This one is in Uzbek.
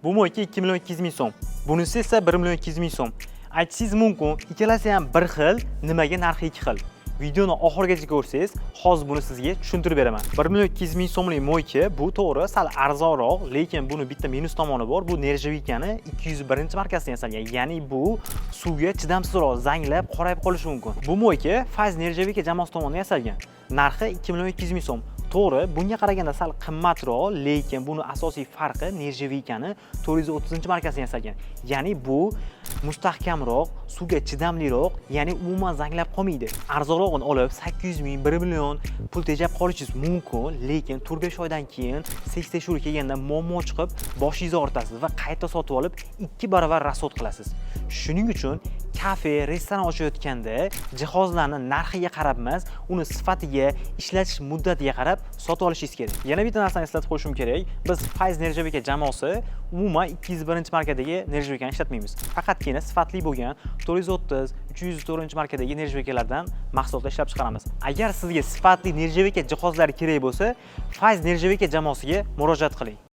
Bu мойка 2 million 200 ming so'm. Bunisi esa 1 million 200 ming so'm. Aytishingiz mumkin, ikkalasi ham bir xil, nimaga narxi ikki xil? Videoni oxirigacha ko'rsangiz, hozir buni sizga tushuntirib beraman. 1 million 200 ming so'mlik мойка bu to'g'ri, sal arzonroq, lekin buni bitta minus tomoni bor. Bu нержавейка ni 201 markasidan yasalgan. Ya'ni bu suvga chidamsizroq, zanglab, qorayib qolishi mumkin. Bu мойка Fayz нержавейка jamoasi tomonidan yasalgan. Narxi 2 million 200 ming so'm. To'g'ri, bunga qaraganda sal qimmatroq, lekin buni asosiy farqi нержавейка ni 430 markasidan yasalgan. Ya'ni bu mustahkamroq, suvga chidamliroq, ya'ni umuman zanglab qolmaydi. Arzonrog'ini olib 800 ming, 1 million pul tejab qolishingiz mumkin, lekin 4-5 oydan keyin tekshiruv kelganda muammo chiqib, boshingizni og'ritasiz va qayta sotib olib 2 baravar расход qilasiz. Shuning uchun kafe, restoran ochayotganda jihozlarni narxiga qarab emas, uni sifatiga, ishlatish muddatiga qarab sotib olishingiz kerak. Yana bitta narsani eslatib qo'yishim kerak. Biz Fayz нержавейка jamoasi umuman 201 markadagi нержавейка ni ishlatmaymiz. Faqatgina sifatli bo'lgan 430, 304 markadagi нержавейка lardan mahsulotlar ishlab chiqaramiz. Agar sizga sifatli нержавейка jihozlari kerak bo'lsa, Fayz нержавейка jamoasiga murojaat qiling.